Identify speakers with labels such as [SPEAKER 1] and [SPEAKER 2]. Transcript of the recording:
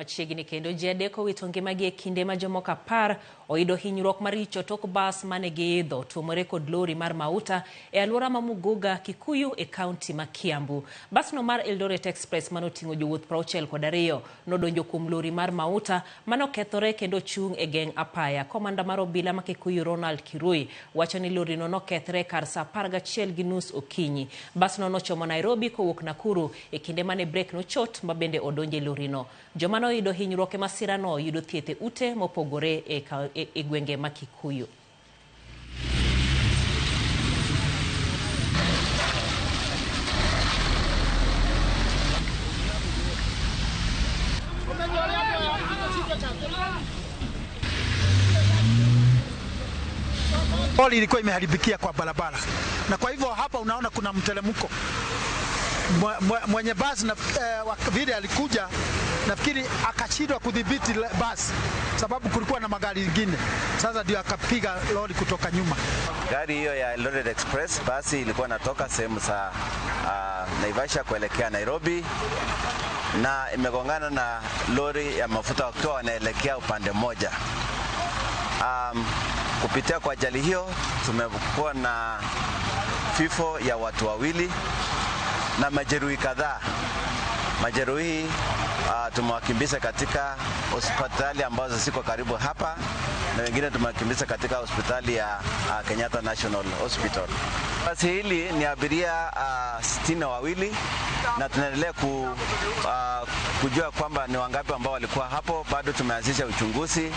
[SPEAKER 1] Machiegni kendo ji adek owito ngimagi e kinde ma jomoko 10 oyudo hinyruok maricho tok bas mane giidho tuomore kod lori mar mauta e alwora ma Muguga, Kikuyu e kaunti ma Kiambu. Basno mar Eldoret Express manoting'o jowuoth 62 nodonjo kuom lori mar mauta manokethore kendo ochung' e geng' apaya. Komanda mar obila ma Kikuyu Ronald Kirui wacho ni lorino nokethre kar saa 11:30 okinyi. Basno nochomo Nairobi kowuok Nakuru e kinde mane brek nochot ma bende odonjo e lorino. Joma noyudo hinyruok e masirano yudo thieth e ute mopogore e gwenge ma Kikuyu.
[SPEAKER 2] Lori ilikuwa imeharibikia kwa barabara, na kwa hivyo hapa unaona kuna mteremko. Mwenye basi na vile alikuja, nafikiri akashindwa kudhibiti basi sababu kulikuwa na magari mengine. Sasa ndio akapiga lori kutoka nyuma.
[SPEAKER 3] Gari hiyo ya Eldoret Express basi ilikuwa inatoka sehemu za Naivasha kuelekea Nairobi na imegongana na lori ya mafuta wakiwa wanaelekea upande mmoja. Kupitia kwa ajali hiyo tumekuwa na vifo ya watu wawili na majeruhi kadhaa. Majeruhi tumewakimbiza katika hospitali ambazo ziko karibu hapa na wengine tumewakimbiza katika hospitali ya Kenyatta National Hospital. Basi hili ni abiria 62 na tunaendelea kujua kwamba ni wangapi ambao walikuwa hapo. Bado tumeanzisha uchunguzi.